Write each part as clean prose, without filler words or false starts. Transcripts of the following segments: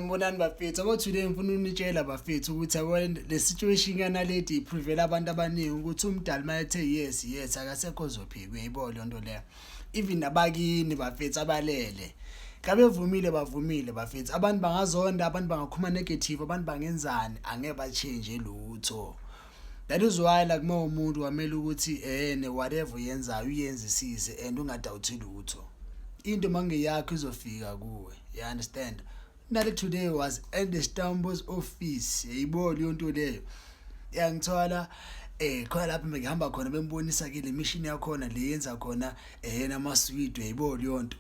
Sanibonani bafethu. Yabo, today ngifuna ukunitshela bafethu ukuthi yabo le situation kaNaledi i-prove-ela abantu abaningi ukuthi uMdali mayethe yes, yes, akasekho ozophika. Uyayibona leyo nto leyo. Even nabakini bafethu abalele. Xa bevumile, bavumile bafethu. Abantu bangazonda, abantu bangakhuluma negative, abantu bangenzani, angeke ba-change lutho. That is why like uma umuntu kwamele ukuthi ene whatever uyenzayo uyenzisise and unga-doubt-i lutho. Into mangeyakho izofika kuwe. You understand? Naledi today was at the Stambos office. Yayibona leyo nto leyo. Yangithola khona lapho ngihamba khona, bembonisa ke le mission yakhona le yenza khona namaswidi, uyayibona leyo nto.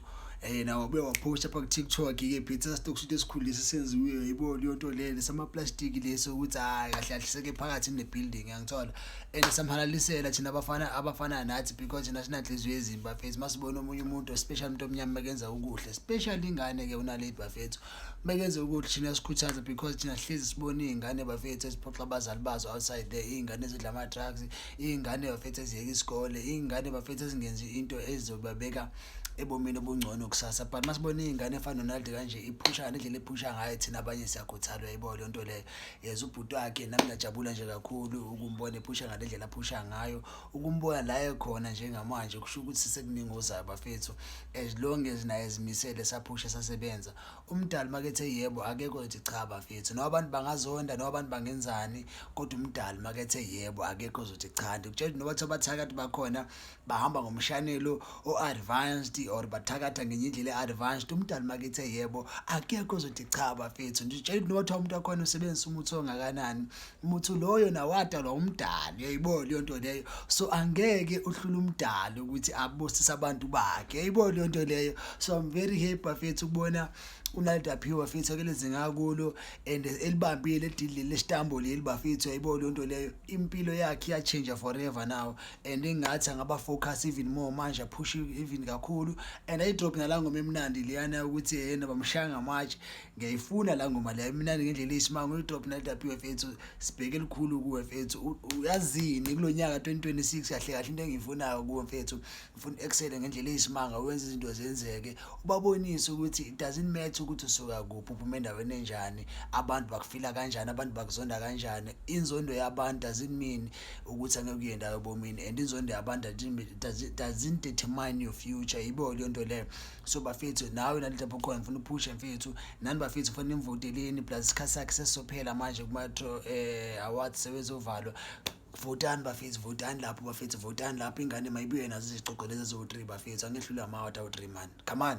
Nawo wabuye wa-post-a apha ku TikTok ke phethe stock sweet esikhulu lesi senziwe, uyayibona leyo nto leyo, sama plastic leso, ukuthi hayi, kahle kahle seke phakathi in the building, yangithola. And samhalalisela thina abafana abafana nathi because thina sinanhliziyo ezimbi bafethu. Masibona omunye umuntu, especially umuntu omnyama, mekenza okuhle, especially ingane ke uNaledi bafethu, mekenza okuhle thina sikhuthaza because thina sihlezi sibona izingane bafethu eziphoxa abazali bazo outside there, izingane ezidla ama drugs, izingane bafethu eziyeka isikole, izingane bafethu ezingenzi into ezizobabeka ebomini obungcono kusasa. But masibona izingane efana noNaledi kanje iphusha ngendlela ephusha ngayo, thina abanye siyakhuthala, uyayibona leyo nto leyo. Yes, ubhuti wakhe nami ngiyajabula nje kakhulu ukumbona ephusha ngale ndlela aphusha ngayo, ukumbona la ekhona njengamanje kusho ukuthi sesekuningi ozayo bafethu, as long as naye ezimisele, saphusha, sasebenza. UMdali makethe yebo, akekho ozothi cha bafethu. Noma abantu bangazonda, noma abantu bangenzani, kodwa uMdali makethe yebo, akekho ozothi cha. Ndikutshela, noma bathi abathakathi bakhona bahamba ngomshanelo o-advanced or bathakatha ngenye indlela e-advanced, uMdali makethe yebo, akekho ozothi cha bafethu. Nditshela noma kuthiwa umuntu wakhona usebenzisa umuthi ongakanani, umuthi loyo nawadalwa uMdali, uyayibona leyo nto leyo. So angeke uhlule uMdali ukuthi abusise abantu bakhe, uyayibona leyo nto leyo. So I'm very happy bafethu ukubona uNaledi Aphiwe bafethu akulezi ngakulo and elibambile edili lesitambo leli bafethu, uyayibona leyo nto leyo. Impilo yakhe iya-change forever now and engathi angaba focus even more manje, aphushe even kakhulu and ayi-drop nala ngoma emnandi leyana ukuthi yena bamshaya ngamatshe. Ngiyayifuna la ngoma leyo, imnandi ngendlela eyisimanga. Uyi-drop Naledi Aphiwe mfethu, sibheke elikhulu kuwe mfethu. Uyazini kulo nyaka 2026 kahle kahle into engiyifunayo kuwe mfethu, ngifuna excel ngendlela eyisimanga, wenze izinto zenzeke, ubabonise ukuthi it doesn't matter ukuthi usuka kuphi, uphuma endaweni enjani, abantu bakufila kanjani, abantu bakuzonda kanjani. Inzondo yabantu doesn't mean ukuthi angeke uye ndawo ebomini and inzondo yabantu doesn't determine your future, yibo leyo nto leyo. So bafethu, nawe nalapho khona ngifuna uphushe mfethu, nani bafethu kufanele nimvoteleni, plus isikhathi sakhe sesizophela manje kuma-Metro Awards, sebezovalwa. Votani bafethu, votani lapho bafethu, votani lapho. Ingane mayibuye nazo izicoco lezi eziwu-three bafethu, angehlulwe ama-award awu-three man, come on.